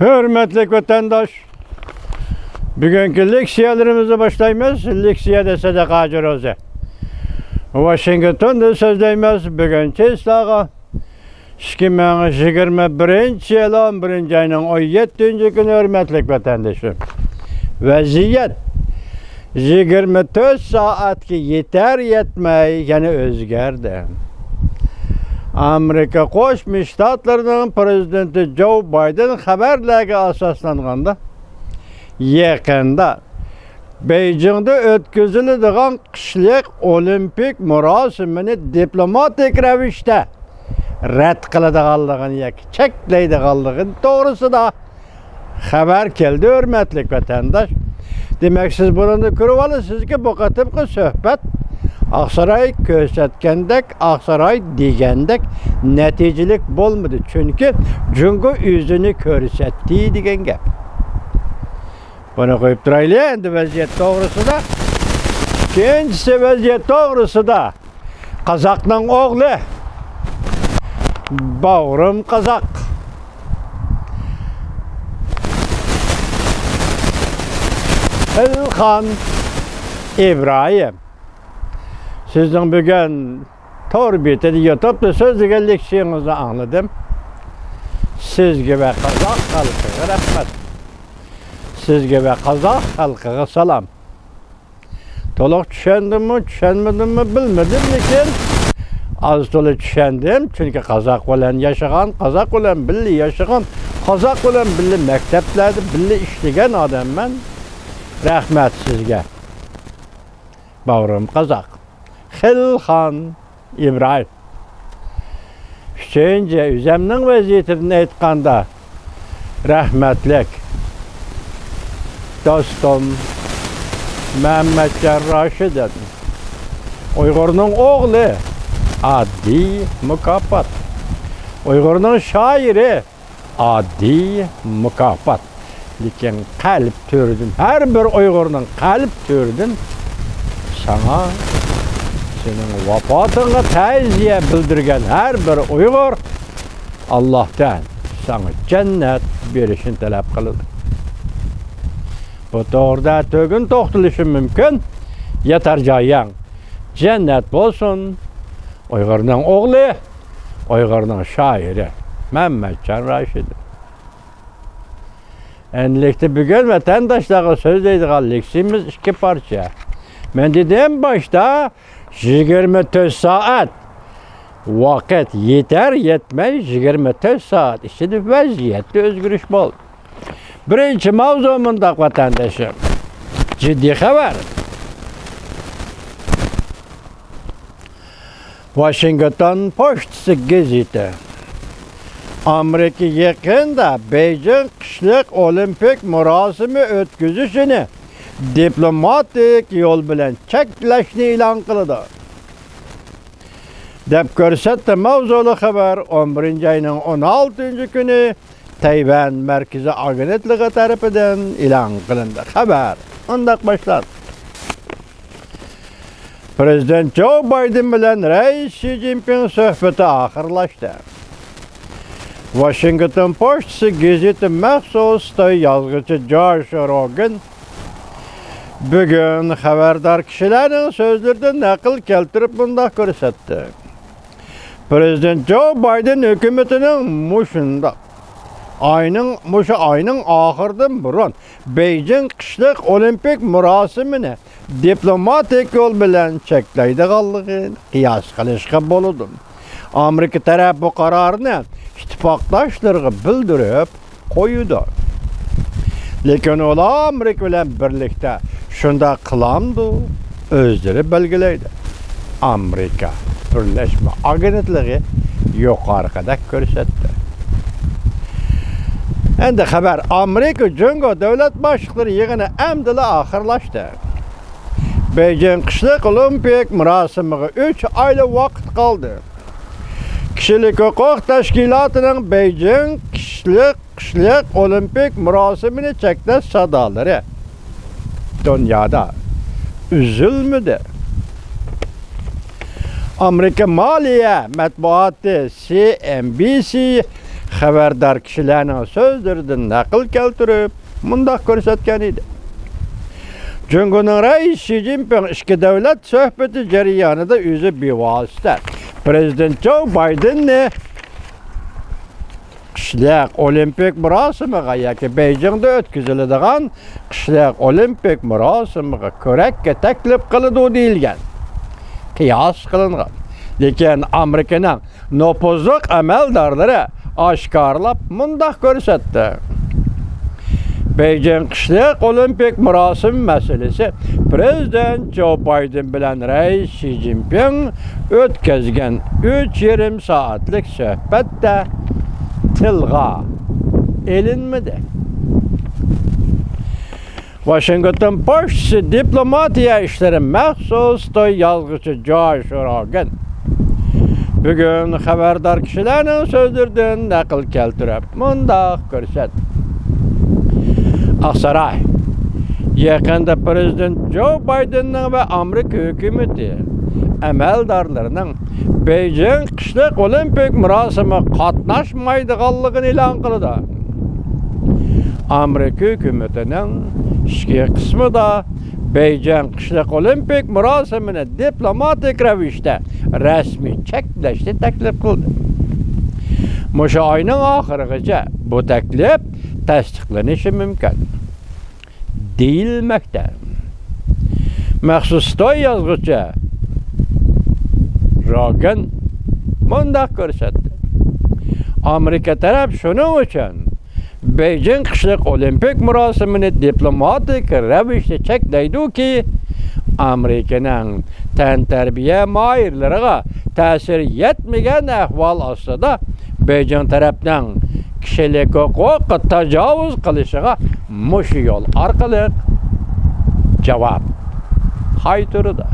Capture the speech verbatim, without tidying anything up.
ھۆرمەتلىك ۋەتەنداش، بۈگۈنكى لېكسىيەلىرىمىزنى باشلايمىز. لېكسىيەدە سەدەقە ئاجرى روزى. ۋاشىنگتوندىن سۆزلەيمىز. بۈگۈن چېسلاغا ئىككى مىڭ يىگىرمە بىرىنچى يىل ئون بىرىنچى ئاينىڭ ئون يەتتىنچى كۈنى، ھۆرمەتلىك ۋەتەندىشىم. ۋەزىيەت يىگىرمە تۆت سائەتكە يېتەر يەتمەي يەنە ئۆزگەردى. ئامېرىكا قوشما شتاتلىرىنىڭ پىرېزىدېنتى جو بايدېن خەۋەرلەرگە ئاساسلانغاندا، يېقىندا بېيجىڭدا ئۆتكۈزۈلىدىغان قىشلىق ئولىمپىك مۇراسىمىنى دىپلوماتىك رەۋىشتە رەت قىلىدىغانلىقىنى ياكى چەكلەيدىغانلىقىنى توغرىسىدا خەۋەر كەلدى، ھۆرمەتلىك ۋەتەنداش. دېمەك، سىز بۇنىڭدىن كۆرۈۋالىسىزكى، بۇ قېتىمقى سۆھبەت ئاقساراي كۆرسەتكەندەك، ئاقساراي دېگەندەك نەتىجىلىك بولمىدى. چۈنكى جۇڭگو ئۆزىنى كۆرسەتتى دېگەن گەپ. بۇنى قويۇپ تۇرايلى، ئەمدى ۋەزىيەت توغرىسىدا. ئىككىنچىسى، ۋەزىيەت توغرىسىدا. قازاقنىڭ ئوغلى، باغرىم قازاق، ئىلخان ئىبراھىم. سىزنىڭ بۈگۈن تور بېتىدە، يۇتۇبتا سۆزلىگەن لېكسىيىڭىزنى ئاڭلىدىم. سىزگە ۋە قازاق خەلقىگە رەھمەت. سىزگە ۋە قازاق خەلقىگە سالام. تولۇق چۈشەندىممۇ، چۈشەنمىدىممۇ بىلمىدىم، لېكىن ئاز-تولا چۈشەندىم. چۈنكى قازاق بىلەن ياشىغان، قازاق بىلەن بىللە ياشىغان، قازاق بىلەن بىللە مەكتەپلەردە بىللە ئىشلىگەن ئادەممەن. رەھمەت سىزگە. باغرىم قازاق. خېلىلخان ئىبراھىم. ئۈچىنچى، ئۆزۈمنىڭ ۋەزىيىتىدىن ئېيتقاندا، رەھمەتلىك دوستۇم مەمەتجان راشىدىن. ئۇيغۇرنىڭ ئوغلى، ئاددىي مۇكاپات. ئۇيغۇرنىڭ شائىرى، ئاددىي مۇكاپات. لېكىن قەلب تۆرىدىن، ھەر بىر ئۇيغۇرنىڭ قەلب تۆرىدىن ساڭا، سېنىڭ ۋاپاتىڭغا تەزىيە بىلدۈرگەن ھەر بىر ئۇيغۇر ئاللاھتىن ساڭا جەننەت بېرىشىنى تەلەپ قىلىدۇ. بۇ توغرىدا تۆگۈن توختىلىشىم مۇمكىن. ياتار جايىڭ جەننەت بولسۇن. ئۇيغۇرنىڭ ئوغلى، ئۇيغۇرنىڭ شائىرى مەمەتجان راشىدىن. ئەمدىلىكتە بۈگۈن ۋەتەنداشلارغا سۆزلەيدىغان لېكسىيىمىز ئىككى پارچە. مەن دېدىم باشتا، يىگىرمە تۆت سائەت ۋاقىت يېتەر يەتمەي، يىگىرمە تۆت سائەت ئىچىدە ۋەزىيەتتە ئۆزگىرىش بولدى. بىرىنچى ماۋزۇ مۇنداق، ۋەتەندىشىم. جىددىي خەۋەر. ۋاشىنگتون پوچتىسى گېزىتى. ئامېرىكا يېقىندا بېيجىڭ قىشلىق ئولىمپىك مۇراسىمى ئۆتكۈزۈشىنى دىپلوماتىك يول بىلەن چەكلەشنى ئېلان قىلىدۇ، دەپ كۆرسەتتى ماۋزۇلۇق خەۋەر ئون بىرىنچى ئاينىڭ ئون ئالتىنچى كۈنى تەيۋەن مەركىزىي ئاگېنتلىقى تەرىپىدىن ئېلان قىلىندى. خەۋەر مۇنداق باشلاندى. پىرېزىدېنت جو بايدېن بىلەن رەئىس شى جىنپىڭ سۆھبىتى ئاخىرلاشتى. ۋاشىنگتون پوچتىسى گېزىتى مەخسۇس خىتاي يازغۇچى جاش روگېن بۈگۈن خەۋەردار كىشىلەرنىڭ سۆزلىرىدىن نەقىل كەلتۈرۈپ مۇنداق كۆرسەتتى. پىرېزىدېنت جو بايدېن ھۆكۈمىتىنىڭ مۇشۇنداق ئاينىڭ، مۇشۇ ئاينىڭ ئاخىرىدىن بۇرۇن بېيجىڭ قىشلىق ئولىمپىك مۇراسىمىنى دىپلوماتىك يول بىلەن چەكلەيدىغانلىقىنى قىياس قىلىشقا بولىدۇ. ئامېرىكا تەرەپ بۇ قارارنى ئىتتىپاقداشلىرىغا بىلدۈرۈپ قويىدۇ. لېكىن ئۇلار ئامېرىكا بىلەن بىرلىكتە شۇنداق قىلامدۇ، ئۆزلىرى بەلگىلەيدۇ. ئامېرىكا بىرلەشمە ئاگېنتلىقى يۇقىرىقىدەك كۆرسەتتى. ئەمدى خەۋەر. ئامېرىكا جۇڭگو دۆلەت باشلىقلىرى يىغىنى ئەمدىلا ئاخىرلاشتى. بېيجىڭ قىشلىق ئولىمپىك مۇراسىمىغا ئۈچ ئايلا ۋاقىت قالدى. كىشىلىك ھوقۇق تەشكىلاتىنىڭ بېيجىڭ قىشلىق، قىشلىق ئولىمپىك مۇراسىمىنى چەكلەش سادالىرى دۇنيادا ئۈزۈلمىدى. ئامېرىكا مالىيە مەتبۇئاتى سى ئېن بى سى خەۋەردار كىشىلەرنىڭ سۆزلىرىدىن نەقىل كەلتۈرۈپ، مۇنداق كۆرسەتكەن ئىدى. جۇڭگونىڭ رەئىسى شى جىنپىڭ ئىككى دۆلەت سۆھبىتى جەريانىدا ئۆزى بىۋاسىتە پىرېزىدېنت جو بايدېننى قىشلىق ئولىمپىك مۇراسىمىغا ياكى بېيجىڭدا ئۆتكۈزۈلىدىغان قىشلىق ئولىمپىك مۇراسىمىغا كۆرەككە تەكلىپ قىلىدۇ دېيىلگەن. قىياس قىلىنغان. لېكىن ئامېرىكىنىڭ نوپۇزلۇق ئەمەلدارلىرى ئاشكارىلاپ مۇنداق كۆرسەتتى. بېيجىڭ قىشلىق ئولىمپىك مۇراسىمى مەسىلىسى پىرېزىدېنت جو بايدېن بىلەن رەئىس شى جىنپىڭ ئۆتكۈزگەن ئۈچ يېرىم سائەتلىك سۆھبەتتە تىلغا ئېلىنمىدى. ۋاشىنگتون پوچتىسى دىپلوماتىيە ئىشلىرى مەخسۇس توي يازغۇچى جوش روگېن بۈگۈن خەۋەردار كىشىلەرنىڭ سۆزلىرىدىن نەقىل كەلتۈرۈپ مۇنداق كۆرسەتتى. ئاقساراي، يېقىندا پىرېزىدېنت جو بايدېننىڭ ۋە ئامېرىكا ھۆكۈمىتى ئەمەلدارلىرىنىڭ بېيجىڭ قىشلىق ئولىمپىك مۇراسىمىغا قاتناشمايدىغانلىقىنى ئېلان قىلدى. ئامېرىكا ھۆكۈمىتىنىڭ ئىچكى قىسمىدا بېيجىڭ قىشلىق ئولىمپىك مۇراسىمىنى دىپلوماتىك رەۋىشتە رەسمىي چەكلەشنى تەكلىپ قىلدى. مۇشۇ ئاينىڭ ئاخىرىغىچە بۇ تەكلىپ تەستىقلىنىشى مۇمكىن دېيىلمەكتە. مەخسۇس توي يازغۇچى روگېن مۇنداق كۆرسەتتى. ئامېرىكا تەرەپ شۇنىڭ ئۈچۈن بېيجىڭ قىشلىق ئولىمپىك مۇراسىمىنى دىپلوماتىك رەۋىشتە چەكلەيدۇكى، ئامېرىكىنىڭ تەنتەربىيە ماھىرلىرىغا تەسىر يەتمىگەن ئەھۋال ئاستىدا بېيجىڭ تەرەپنىڭ كىشىلىك ھوقۇققا تاجاۋۇز قىلىشىغا مۇشۇ يول ئارقىلىق جاۋاب قايتۇرىدۇ.